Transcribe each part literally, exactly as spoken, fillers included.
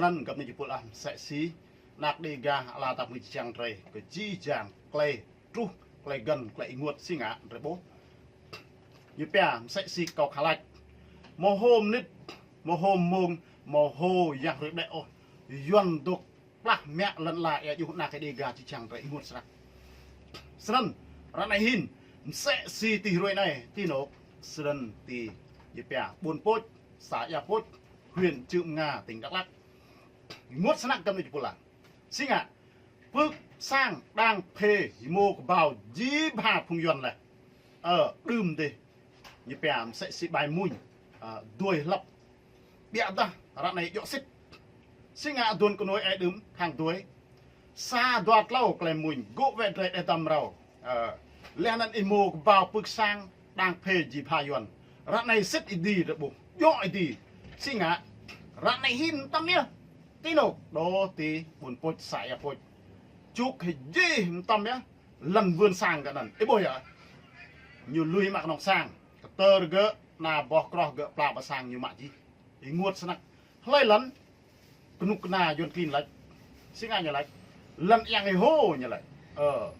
Anŭn găp anai jơpul ah, msĕ si anak Dêga ala tap ngui či čang drơi, kơ jih jang klei truh, klei găn, klei ênguôt si ngă drơi ƀuh. Ñu pia msĕ si kâo khă lač. Mơ̆ hơmâo mơnit, mơ̆ hơmâo mông, mơ̆ hơmâo yang hrơi ƀlĕ ôh, Yuăn dŏ plah mă lŏn ala ia juh anak Dêga či čang drơi ênguôt snăk. Snăn, ră anai hĭn, msĕ si ti hruê anai, ti anôk, snăn ti ñu pia ƀuôn Pôč, să Ia Pôč, huyện Cư M'gar, tỉnh Đắk Lắk. Ênguôt snăk găp anai jơpul ah. Si ngă, pưk sang đang phê hmâo kơƀâo jih bha phung Yuăn leh. Ơ, đưm dih. Ñu pia msĕ si ƀai muñ, ơ, dui hlăp. Biă dah, ră anai djŏ sĭt. Si ngă aduôn kơnuih ơi đưm, khăng dui. Sa dua tlâo klei muñ, gŭ wĕ drơi đeh dăm râo. Ơ, leh anăn ih hmâo kơƀâo pưk sang, đang phê jih bha Yuăn. Ră anai sĭt ih dih drơi ƀuh, djŏ ih dih. Si ngă, ră anai hĭn mơtam yơh. Ti anôk, đô ti ƀuôn Pôč, să Ia Pôč. Čuk hĭ jih mơtam yơh, lăn vườn sang gơ̆ anăn. Ih ƀuh yơh. Ñu lui mă kơnơ̆ng sang. Kơtơr gơ̆, ană boh kroh gơ̆ pla ƀă sang ñu mă jih. Ênguôt snăk. Hlơi lăn, kơnuk kơna Yuăn klin lač. Si ngă ñu lač. Lăn Yang Êhô ñu lač. Ơ.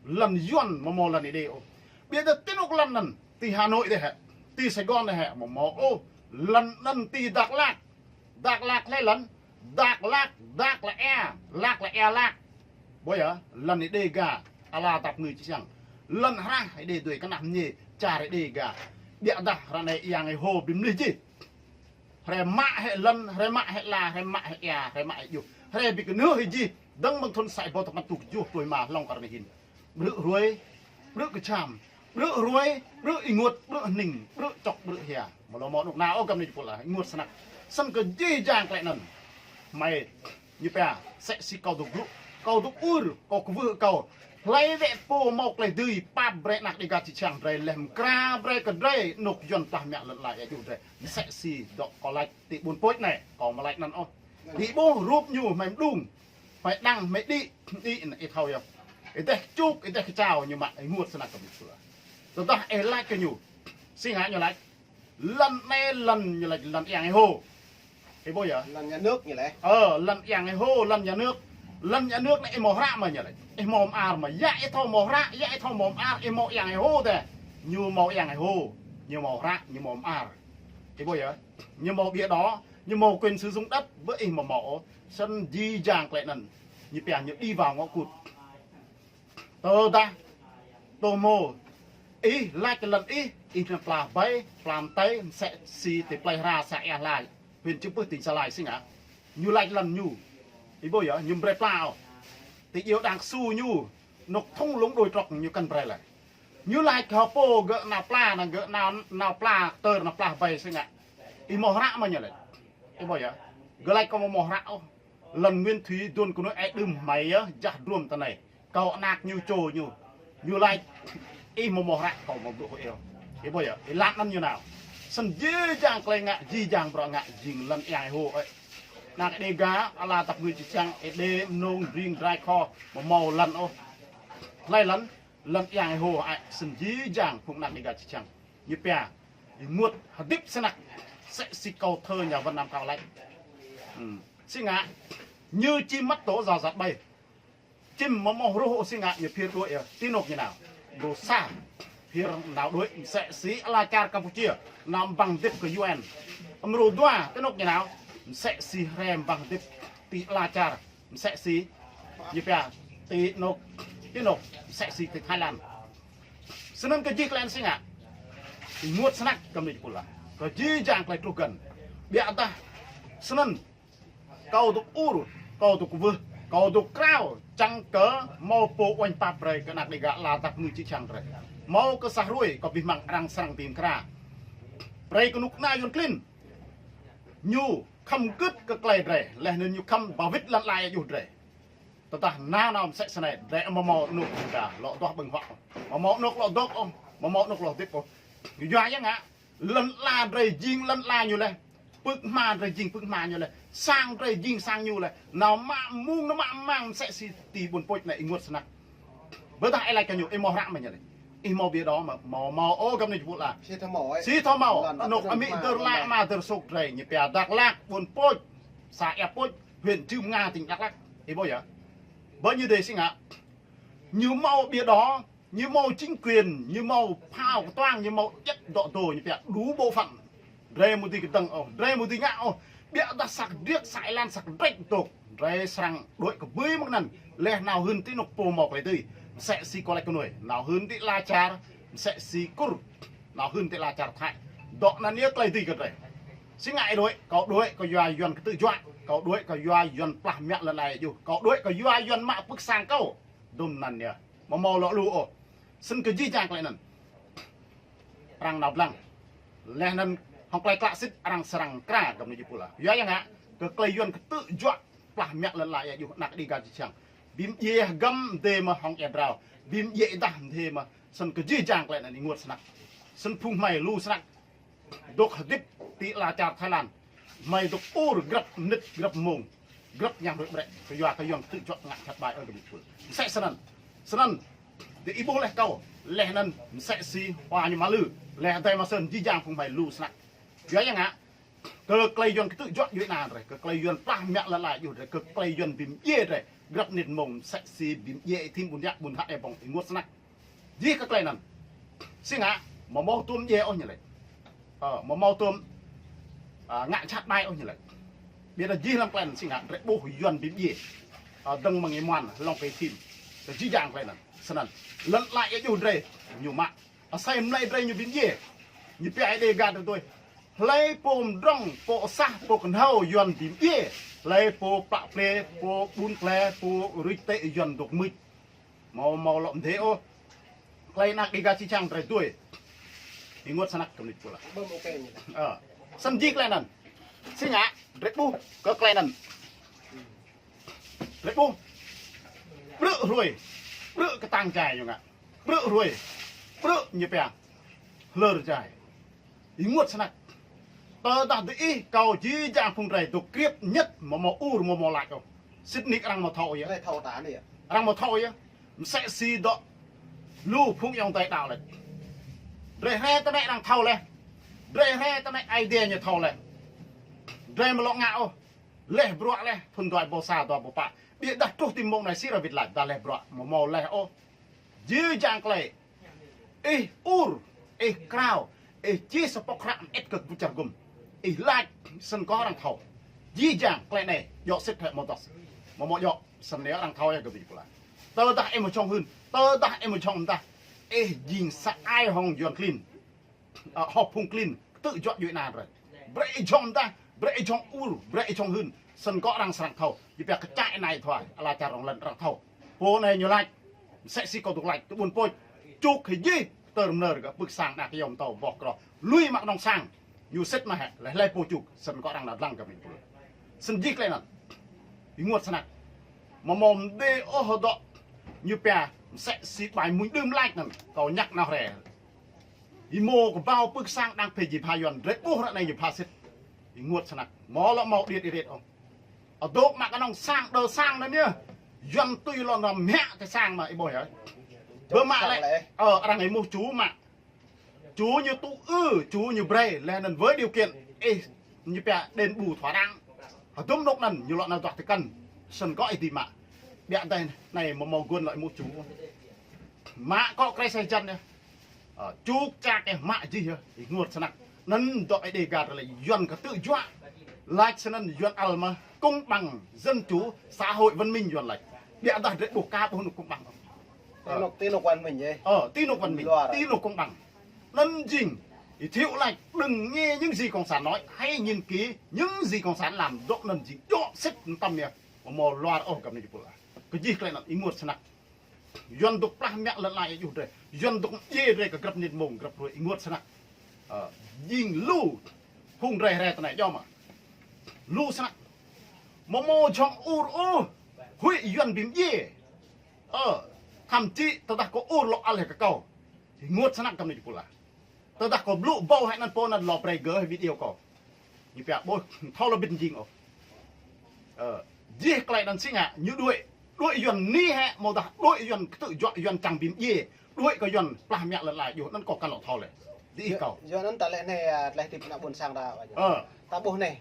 Lăn Yuăn mơ̆ mâo lăn Êđê ôh. Biă dah ti anôk lăn anăn. Ti Hà Nội dih hĕ. Ti Sài Gòn dih hĕ. Mơ̆ mâo ôh. Lăn anăn ti Dak Lak. Dak Lak hlơi lăn. Dak Lak, Dak lă ia, Lak lă ia Lak. Ƀuh yơh, lăn Êđê Dêga, ala tap ngui či čang. Lăn hrah Êđê dui kơnah mơñê, čar Êđê Dêga. Biă dah ră anai Yang Êhô bi mlih jih. Hrơi mă hĕ lăn, hrơi mă hĕ ala, hrơi mă hĕ ia, hrơi mă hĕ juh. Hrơi bi kơnưh hĭ jih, dơ̆ng mơ̆ng thŭn sa êbâo dua păn êtuh kjuh pluh êma hlŏng kơ ră anai hĭn. Ƀrư̆ hruê, ƀrư̆ kơčăm, ƀrư̆ hruê, ƀrư̆ ênguôt, ƀrư̆ hning, ƀrư̆ čŏk, ƀrư̆ hia. Mơ̆ lŏ mâo anôk nao ôh găp anai jơpul ah, ênguôt snăk. Snăn kơ jih jang klei anăn. Hmei, ñu pia, msĕ si kâo dŏ glŭ, kâo dŏ ur, kâo kwưh kâo. Hlơi wĕ pô mâo klei dưi, pap brơi anak Dêga či čang drơi, leh mkra brơi kơ drơi, anôk Yuăn plah mă lŏn ala ia juh drơi. Msĕ si dŏ kâo lač ti ƀuôn Pôč anai, kâo mơ̆ lač anăn ôh. Ih ƀuh rup ñu hmei mđung, hmei đăng, hmei đĭ, đĭ anăn ih thâo yơh. Ih dêh čuk, ih dêh kơčao ñu mă, ênguôt snăk kơ ƀing pô. Tơdah ih lač kơ ñu. Si ngă ñu lač. Lăn anai lăn ñu lač lăn Yang Êhô. Ih ƀuh yơh. Lăn nhà nước ñu lač. Ơ, lăn Yang Êhô, lăn nhà nước. Lăn nhà nước anai ih mâo hră mơ̆ ñu lač. Ih mâo mơar mơ̆. Yă ih thâo mâo hră, yă ih thâo mâo mơar, ih mâo Yang Êhô dih. Ñu mâo Yang Êhô, ñu mâo hră, ñu mâo mơar. Ih ƀuh yơh. Ñu mâo bìa đỏ, ñu mâo quyền sử dụng đất, ƀơi ih mâo mâo ôh. Snăn jih jang klei anăn. Ñu pia ñu đi vào ngõ cụt. Tơdah, tơhmô, ih lač lăn ih, ih nao pla ƀai, pla mtei, msĕ si ti plei Hra să Ia Hlai, huyện Chư Pưh tỉnh Gia Lai si ngă. Ñu lač lăn ñu. Ih ƀuh yơh, ñu mbrơi pla ôh. Ti djiêu đang su ñu, anôk thung lũng đồi trọc ñu kăn brơi leh. Ñu lač kơ pô gơ̆ nao pla, anăn gơ̆ nao, nao pla, tơr nao pla ƀai si ngă. Ih mâo hră mơ̆ ñu lač. Ih ƀuh yơh. Gơ̆ lač kâo mâo hră ôh. Lăn Nguyễn Thúy aduôn kơnuih ơi đưm hmei yơh, jah druôm ti anai. Kâo anak ñu čô ñu. Ñu lač, ih mâo mâo hră kâo mâo blŭ hŏ ih. Ih ƀuh yơh, ih lăn anăn ñu nao. Snăn jih jang klei ngă, jih jang bruă ngă, jing lăn Yang Êhô ơi. Anak Dêga, ala tap ngui či čang, Êđê, Mnông, Bring, Drai, Kho, mâo mâo lăn ôh. Hlơi lăn, lăn Yang Êhô ơi, snăn jih jang phung anak Dêga či čang. Ñu pia, ênguôt hơdip snăk, msĕ si câu thơ nhà văn Nam Cao lač. Hm. Si ngă, ñu či măt tŏ jao jat ƀai. Čim mơ̆ mâo hruh ôh si ngă ñu phiơr đuaĭ yơh, ti anôk ñu nao. Mrô sa, phiơr nao đuaĭ, msĕ si ala čar Campuchia, nao ƀăng hơdip kơ U N. Mrô dua, ti anôk ñu nao, msĕ si hrăm ƀăng hơdip ti ala čar, msĕ si, ñu pia, ti anôk, ti anôk, msĕ si ti Thái Lan. Snăn kơ jih klei anăn si ngă. Ênguôt snăk găp anai jơpul ah. Kơ jih jang klei truh găn. Biă dah, snăn, kâo dŏ ur, kâo dŏ kwưh, kâo dŏ krao, čang kơ mâo pô uêñ pap brơi kơ anak Dêga ala tap ngui či čang drơi. Mâo kơ sa hruê, kâo bi hmăng arăng srăng bi mkra. Brơi kơnuk kơna Yuăn klin. Ñu khăm gưt kơ klei drơi, leh anăn ñu khăm ba wĭt lăn ala ia juh drơi. Tơdah nao nao msĕ snei, drei amâo mâo anôk đa, lŏ duah ƀơ̆ng huă. Amâo mâo anôk lŏ dŏ ôh, amâo mâo anôk lŏ hơdip ôh. Yua ya ngă, lăn ala drei jing lăn ala ñu leh. Pưk hma drei jing pưk hma ñu leh. Sang drei jing sang ñu leh. Nao mă mông nao mă mang msĕ si ti ƀuôn Pôč anei ênguôt snăk. Ƀơdah ih lač kơ ñu, ih mâo hră mơ̆ ñu leh. Ih mâo bìa đỏ mơ̆, mâo mâo ôh găp anei jơpul ah. Si thâo mâo, anôk amĭ dơr lă ama dơr sôk drei, ñu pia Dak Lak, ƀuôn Pôč. Xã Ea Pôch, huyện Cư M'gar, tỉnh Đắk Lắk. Ih ƀuh yơh. Bơ ñu dê si ngă. Ñu hmâo bia đỏ, ñu hmâo chính quyền, ñu hmâo phao kơtuang, ñu hmâo iăt dŏ dô, ñu pia đủ bộ phận. Drei mơ̆ dưi kơdơ̆ng ôh, drei mơ̆ dưi ngă ôh. Biă dah săk driăk, săk êlan, săk drĕč dôk. Drei srăng đuaĭ kơ ƀơi mơ̆ng anăn. Laih nao hưn ti anôk pô hmâo tơlơi dưi. Msĕ si kơ lĕ kơ nuai. Nao hưn ti ala čar, msĕ si Kur. Nao hưn ti ala čar Thái. Dŏ anăn yơh tơlơi dưi kơ drei. Si ngă ih đuaĭ, kâo đuaĭ kơ yua Yuăn kơtư̆ juă, kâo đuaĭ kơ yua Yuăn plah mă lŏn ala ih djuh, kâo đuaĭ kơ yua Yuăn mă pưk sang kâo. Dŭm anăn yơh. Mơ̆ hmâo lŏ lu ôh. Snăn kơ jih jang tơlơi anăn. Arăng nao blang. Laih anăn hŏng tơlơi klă sĭt arăng srăng kra găp anai jih pula. Yua yang ngă, kơ tơlơi Yuăn kơtư̆ juă plah mă lŏn ala ih djuh anak Dêga jih jang. Bi mdjiê hơgăm mdê mơ̆ hŏng ia drao. Bi mdjiê ih dah mdê mơ̆. Snăn kơ jih jang tơlơi anăn ih ênguôt snăk. Snăn phung hmei lu snăk. Dôk hơdip ti ala čar Thái Lan. Hmei dôk ur grăp mnĭt, grăp mông, grăp ñang rơ̆k brĕk. Kơ yua kơ Yuăn kơtư̆ juă ngă jhat ƀai ơ gơmơi pul. Msĕ snăn. Snăn. Dê ih ƀuh laih kâo. Laih anăn msĕ si hua ñu mă lư. Laih adai mă snăn jih jang phung hmei lu snăk. Yua yang ngă. Kơ tơlơi Yuăn kơtư̆ juă djuai ana drei. Kơ tơlơi Yuăn plah mă lŏn ala ih djuh drei. Kơ tơlơi Yuăn bi mdjiê drei. Grăp mnĭt mông msĕ si bi mdjiê ih thim ƀun yă ƀun hă ih ƀơ̆ng ih ênguôt snăk. Jih kơ tơlơi anăn. Si ngă, mơ̆ hmâo tuôm djai ôh ñu laĭ. Ơ, mơ̆ hmâo tuôm, a, ngă jhat ƀai ôh ñu laĭ. Biă dah jih hlăm tơlơi anăn si ngă, drei ƀuh Yuăn bi mdjiê. Ơ, dơ̆ng mơ̆ng ih muăn, hlŏng kơ ih thim. Kơ jih jang tơlơi anăn. Snăn. Lŏn ala ih djuh drei, ñu mă. Asei mlei drei ñu bi mdjiê. Ñu pia ih Dêga drei tui. Hlei pô mdrŏng, pô sah, pô kơnhâo Yuăn bi mdjiê. Hlei pô plă ple, pô ƀun ple, pô rưč tĕ Yuăn dôk mưč. Mơ̆ hmâo lŏ mdê ôh. Tơlơi anak Dêga jih jang drei tui. Ih ênguôt snăk gơmơi pula. Ơ. Snăn jih tơlơi anăn. Si ngă, drei ƀuh, kơ tơlơi anăn. Drei ƀuh. Brư̆ hruê. Brư̆ kơtang jai ñu ngă. Brư̆ hruê. Brư̆ ñu pia. Hlơr jai. Ih ênguôt snăk. Tơdah dê ih kâo jih jang phung drei dôk kriêp ñĕt mơ̆ hmâo ur mơ̆ hmâo lač ôh. Sĭt nik arăng mơ̆ thâo yơh. Arăng mơ̆ thâo yơh. Msĕ si dŏ. Lu phung ayŏng adei đaŏ lač. Drei hriê tơ anai arăng thâo laih. Drei hriê tơ anai Aê Diê ñu thâo laih. Drei mơ̆ lŏ ngă ôh. Laih bruă laih, thŭn dua êbâo sa dua êbâo pă. Biă dah truh ti mông anai si arăng wĭt lač, dah laih bruă, mơ̆ hmâo laih ôh. Jih jang tơlơi. Ih ur, ih krao, ih čih sa pŏk hră mơit kơ kơkuh čar gŭm. Ih lač, snăn kơ arăng thâo. Jih jang tơlơi anai, djŏ sĭt hĕ mơ̆ dŏ. Mơ̆ hmâo djŏ, snăn yơh arăng thâo yơh gơmơi pula. Tơdah ih mơ̆ jhŏng hưn, tơdah ih mơ̆ jhŏng mdah. Ih jing sa ai hŏng Yuăn klin. Ơ, hŏ phung klin, kơtư̆ juă djuai ana drei. Brei ih jhŏng mdah, brei ih jhŏng ur, brei ih jhŏng hưn. Snăn kơ arăng srăng thâo. Ñu pia kơčăk anai thâo, ala čar rŏng lŏn arăng thâo. Pô anai ñu lač. Msĕ si kâo dôk lač, tơ ƀuôn Pôč. Čuk hơjih, tơr mơnơr gah pưk sang anak yom tâo boh kroh. Lui mă kơnơ̆ng sang. Ñu sĭt mă hĕ, laih laih pô čuk. Snăn kơ arăng nao dlăng gơmơi pul. Snăn jih tơlơi anăn. Ih ênguôt snăk. Mơ̆ hmâo mdê ôh dŏ. Ñu pia, msĕ si ƀai mŭnh đưm lač anăn. Kâo ñăk nao hriê. Ih hmâo kơƀâo pưk sang đang phe ji pha Yuăn, drei ƀuh ră anai ñu pha sĭt. Ih ênguôt snăk. Mơ̆ lŏ hmâo điêt điêt ôh. Adôk mă kơnơ̆ng sang, đơ sang anăn yơh. Yuăn tui lŏn răm mă kơ sang mă ih ƀuh yơh. Bơ mă lĕ. Ơ, arăng ih mŭh ču mă. Ču ñu tŭ ư, ču ñu brei, laih anăn với điều kiện. Ih, ñu pia đền bù thỏa đáng. Hơdôm anôk anăn, ñu lŏ nao duah tơkăn. Snăn kơ ih dưi mă. Biă dah anai mơ̆ hmâo guôn lŏ ih mŭh ču. Mă kơ krei sa jăn yơh. Ơ, čuk čak ih mă jih yơh, ih ênguôt snăk. Anăn dŏ ih Dêga drei lač Yuăn kơtư̆ juă. Lač snăn Yuăn ăl mă công bằng, dân chủ, xã hội văn minh Yuăn lač. Biă dah drei ƀuh ka ƀuh anôk công bằng. Ơ. Ti anôk, ti anôk văn minh yơh. Ơ, ti anôk văn minh, ti anôk công bằng. Anăn jing, ih thâo lač, đừng nghe những gì cộng sản nói, hãy nhìn kỹ những gì cộng sản làm, dŏ anăn jing djŏ sĭt mtam yơh. Mơ̆ hmâo luar ôh găp anai jih pula. Kơ jih tơlơi anăn ih ênguôt snăk. Yuăn dôk plah mă lŏn ala ih djuh drei. Yuăn dôk mdjiê drei kơ grăp mnĭt mông, grăp hruê ih ênguôt snăk. Ơ, jing lu phung drei hriê tơ anai djŏ mă. Lu snăk. Mơ̆ hmâo jhŏng ur ôh. Huĭ Yuăn bi mdjiê. Ơ, thậm chí tơdah kâo ur lŏ ăl hĕ kơ kâo. Ih ênguôt snăk găp anai jih pula. Tơdah kâo blŭ ƀâo hĕ anăn pô anăn lŏ brei gơ̆ hĕ video kâo. Ñu pia ƀuh, thâo lŏ ƀĭn jing ôh. Ơ, jih tơlơi anăn si ngă, ñu đuaĭ. Đuaĭ Yuăn mơ̆n hĕ, mơ̆ dah đuaĭ Yuăn kơtư̆ juă Yuăn čang bi mdjiê. Đuaĭ kơ Yuăn plah mă lŏn ala ih djuh anăn kâo kăn lŏ thâo lĕ. Dê ih kâo. Yuăn anăn ta lĕ anai, a, tơlơi hơdip ană ƀôn sang ta. Ơ. Ta ƀuh anai.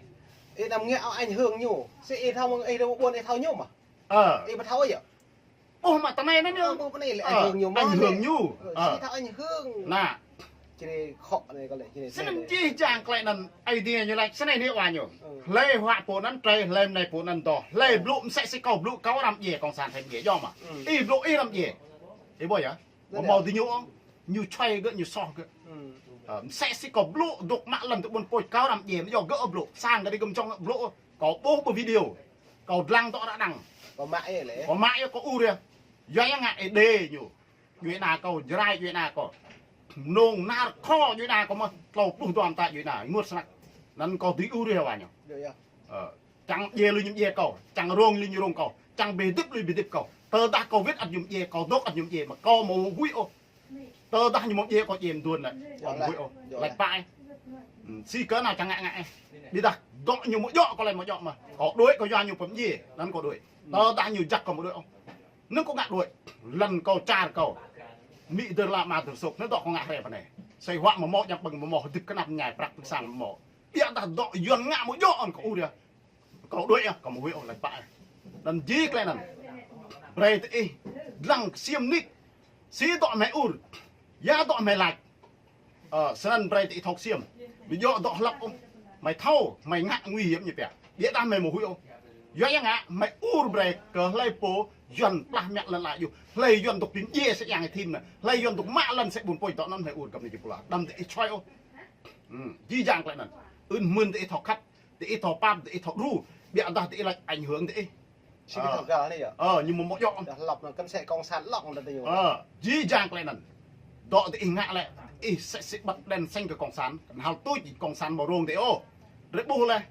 Ih năm ngă ôh ảnh hưởng ñu. Sĭ ih thâo mơ̆ng ih dŏ ƀuôn ih thâo ñu mơ̆? Ơ. Ih ƀu thâo yơh. Ôh, mă tơ anai anŭn ñu. Ơ, ƀu pơ anai lĕ, ơ, ảnh hưởng ñu mơ̆ anai. Ih thâo ảnh hưởng. Anai. Čih khŏk anai kơ lĕ, čih anai. Snăn jih jang klei anŭn, Aê Diê ñu laĭ, snăn anai wa ñu. Hlơi huă pô anŭn trei, hlơi mơnai pô anŭn dŏ. Hlơi blŭ msĕ si kâo blŭ, kâo arăng djai, kông sản arăng djai, yơh mơ̆. Ih blŭ ih arăng djai. Ih ƀuh yơh. Mơ̆ mâo dih ñu ôh, ñu čuai gơ̆, ñu soh gơ̆. Ơ, msĕ si kâo blŭ, dŏ mă lăn tơ ƀuôn pôč, kâo arăng djai, mơ̆ yơh gơ̆ blŭ. Sang kơ dih gơ̆ mơčŏng blŭ, kâo ƀuh ƀơi video. Kâo dlăng dŏ arăng đăng. Kâo mă yơh lĕ. Kâo mă yơh kâo ur yơh. Yua yang ngă ih đê ñu. Djuai ana kâo, Jrai djuai ana kâo. Mơnơ̆ng nar kho djuai ana kâo mơ̆, tlâo pluh dua mta djuai ana, ênguôt snăk. Anŭn kâo dưi ur yơh wa ñu. Ơ, čang djai lui ñu djai kâo, čang rông lui ñu rông kâo, čang bê dĭp lui bê dĭp kâo. Tơdah kâo wĭt ăt ñu djai, kâo dŏ ăt ñu djai, mơ̆ kâo mơ̆ huĭ ôh. Tơdah ñu mơ̆ djai kâo djai mơduôn lĕ, kâo mơ̆ huĭ ôh. Lač pă ih. Sĭ kơ anai čang ngă ngă ih. Ƀiădah dŏ ñu mơ̆ djŏ kâo lĕ mơ̆ djŏ mơ̆. Kâo đuaĭ kâo yua ñu pơmdjai, anŭn kâo đuaĭ. Tơdah ñu jak kâo mơ̆ đuaĭ ôh. Anŭn kâo ngă đuaĭ. Lăn kâo čar kâo. Amĭ dơr la ama dơr sôk. Anŭn dŏ kâo ngă hre pơ anai. Sĭ huă mơ̆ mâo jang ƀơ̆ng mơ̆ mâo hơdip kơnăp mơñai prăk pơkơsang mơ̆ mâo. Ƀiădah dŏ Yuăn ngă mơ̆ djŏ anŭn kâo ur yơh. Kâo đuaĭ yơh, kâo mơ̆ huĭ ôh lač pă ih. Anŭn jih klei anŭn. Brei tơ ih. Dlăng ksiêm nik. Sĭ dŏ mơi ur. Ya dŏ mơi lač. Ơ, snăn brei tơ ih thâo ksiêm. Ƀu djŏ dŏ hlăp ôh. Mơi thâo, mơi ngă nguy hiểm ñu pia. Ƀiădah mơi mơ̆ huĭ ôh. Yua yang ngă, mơi ur brei kơ hlơi pô Yuăn plah mă lăn ala yơh. Hlơi Yuăn dŏ pơmdjai sĕ yang ih thim anŭn. Hlơi Yuăn dŏ mă lăn sĕ ƀuôn pôč dŏ anŭn mơi ur kơ ñu pơla. Đăm tơ ih čuai ôh. Jih jang klei anŭn. Ưn mưn tơ ih thâo khăt. Tơ ih thâo pap, tơ ih thâo đru. Ƀiădah tơ ih lač ảnh hưởng tơ ih. Sĭ ih thâo găl anai yơh. Ơ, ñu mơ̆ mâo djŏ. Dah hlăp anŭn kăn sĕ kông sản lŏng anŭn tơ ñu. Ơ, jih jang klei anŭn. Dŏ tơ ih ngă lĕ, ih sĕ sĭ băt đen seng kơ kông sản. Kăn hăl tuč kông sản mâo rông tơ ih ôh. Drei ƀuh leh.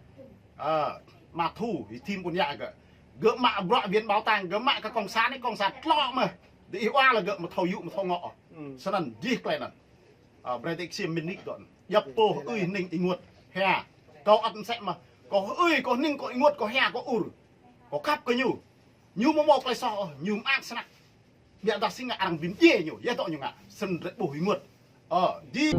Ơ, mă thu, ih thim ƀuôn yă gơ̆. Gơ̆ mă bruă viện bảo tàng, gơ̆ mă kơ kông sản, kông sản tlŏ mơ̆. Tơ ih wa lĕ gơ̆ mơ̆ thâo yŭ, mơ̆ thâo ngŏ. Snăn jih klei anŭn. Ơ, brei tơ ih ksiêm mĭn nik dŏ. Djăp pô ơi ning ênguôt hia. Kâo ăt msĕ mơ̆. Kâo ơi, kâo ning, kâo ênguôt, kâo hia, kâo ur. Kâo khăp kơ ñu. Ñu mơ̆ mâo klei soh ôh, ñu mơak snăk. Ƀiădah sĭ ngă arăng pơmdjai ñu, ya dŏ ñu ngă. Snăn drei ƀuh ênguôt. Ơ, jih